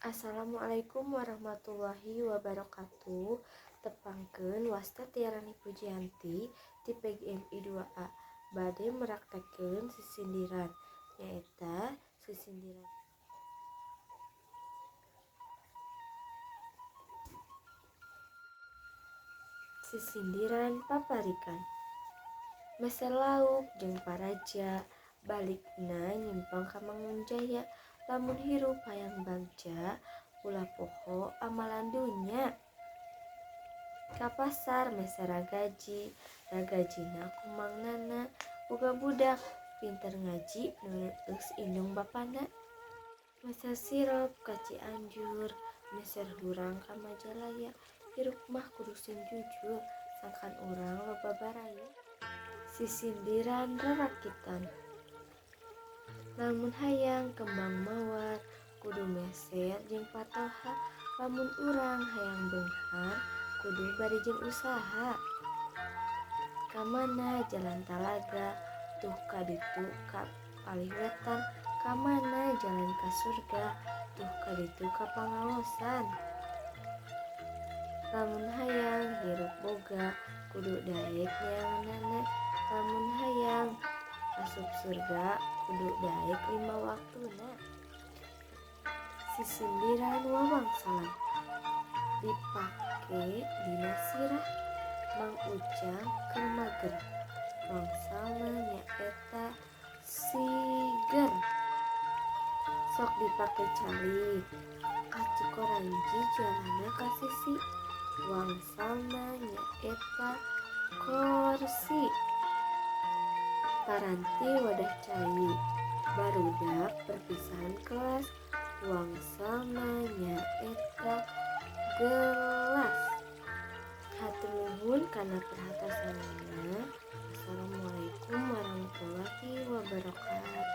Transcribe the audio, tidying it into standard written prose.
Assalamualaikum warahmatullahi wabarakatuh. Tepangkeun, wasta Tiarani Pujianti ti PGMI 2A bade meraktekeun sisindiran, nyaeta sisindiran sisindiran paparikan. Meser lauk jeung paraja, balikna nyimpang ka Mangunjaya. Lamun hirup hayang bagja, ulah poho amalan dunya. Ka pasar meser ragaji, ragajina ku Mang Nana. Boga budak pinter ngaji, nurut eus indung bapana. Meser sirop ka Cianjur, meser hurang ka Majalaya. Hirup mah kudu sing jujur, sangkan urang loba baraya. Sisindiran rarakitan. Lamun hayang kembang mawar, kudu meser jeung patoha. Lamun urang hayang beunghar, kudu bari jeung usaha. Ka mana jalan talaga, tuh ka ditu ka palih wetan. Ka mana jalan ka surga, tuh ka ditu ka pangaosan. Lamun hayang hirup boga, kudu daek neanganana. Lamun hayang asup surga, kudu daek lima waktuna. Sisindiran wawangsalan dipake dina sirah. Mang Ujang keur mager, wangsalna nyaeta siger. Sok dipake calik. Ka Cikoranji jalanna ka sisi, wangsalna nyaeta korsi. Paranti wadah cai. Barudak perpisahan kelas, wangsalna nyaeta gelas. Hatur nuhun kana perhatosanana. Wassalamualaikum warahmatullahi wabarakatuh.